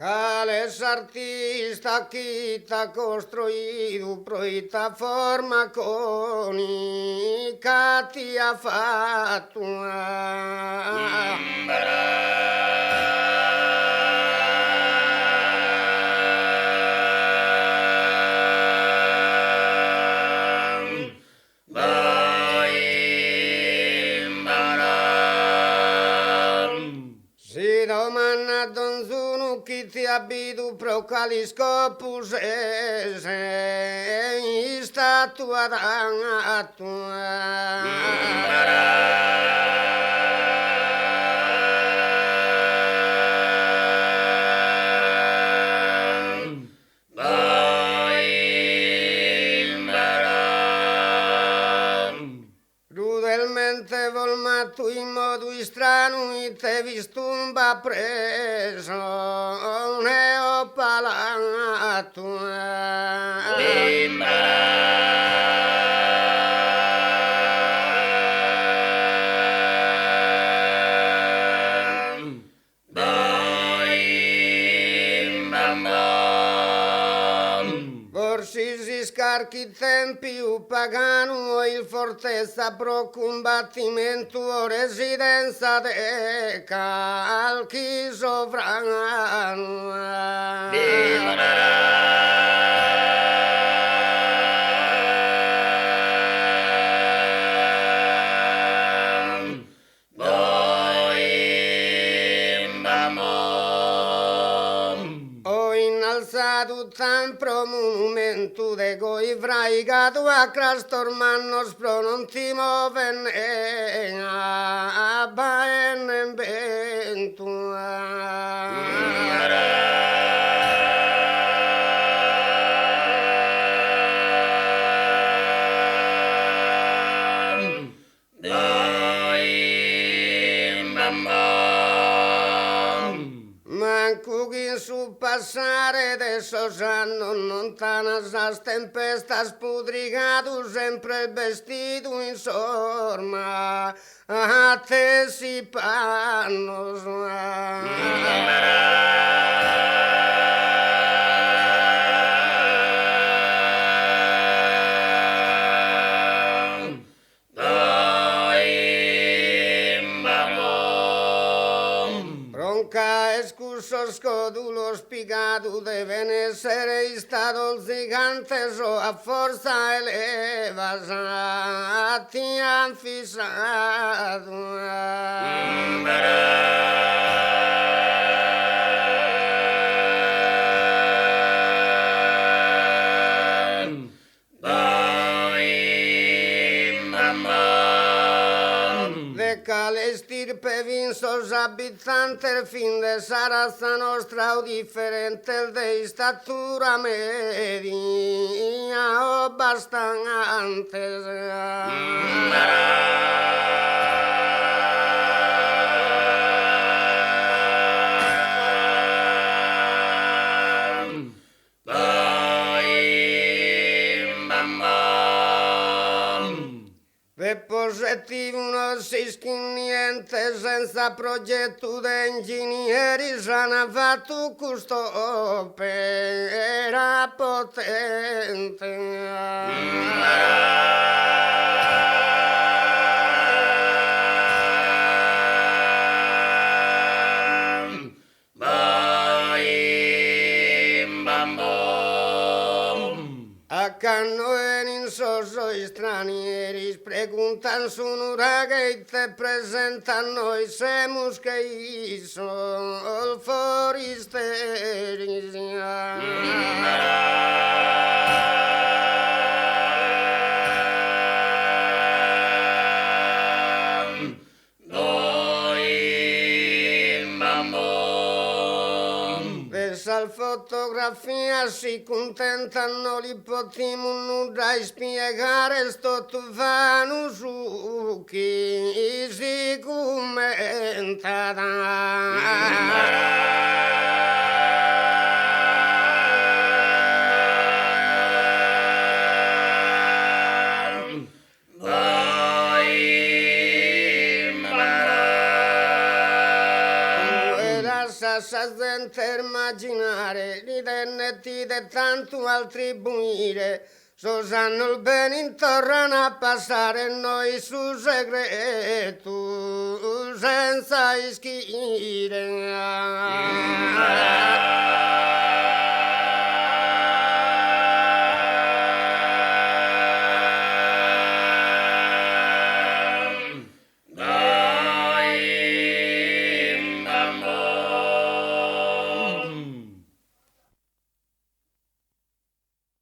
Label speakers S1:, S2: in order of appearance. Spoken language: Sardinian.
S1: Cale s'artista chi t'at costruidu proite a forma conica ti at fatu. Si domandat donzunu chi ti at bidu pro cale iscopu ses istadu adatu. Crudelmente formatu in modu istranu ite fis tumba presone o palatu. Forsis carchi tèmpiu paganu o il fortezza pro cumbattimentu o residenza de calchi sovranu. O innalzadu t'an pro monumentu de goi fraigadu a crastos mannos pro non ti mover ne abba e nen bentu. Mancu chin su passare de sos annos non t'an sas tempestas pudrigadu sempre bestidu in sos matessi pannos. Pro nch'aer cussos codulos pigadu deven essere istados zigantes o a forza 'e levas ti an fissadu. De cale istirpe fin sos abitantes fin de sa ratza nostra o diferentes de istatura media o bastantes. De positivu no s'ischit niente senza progetu de ingenieris ana fatu cust'opera potente. A cando 'enin sos istranieris preguntan su nuraghe ite presentat nois semus che issos foristeris. De sas fotografias si cuntentan no li potimus nudda ispiegare est totu vanu su chi si cummentat. Possat sa zente immaginare Ridende ti de tantu attribuire Sos annos benin torran a passare Nois su segretu senza ischire.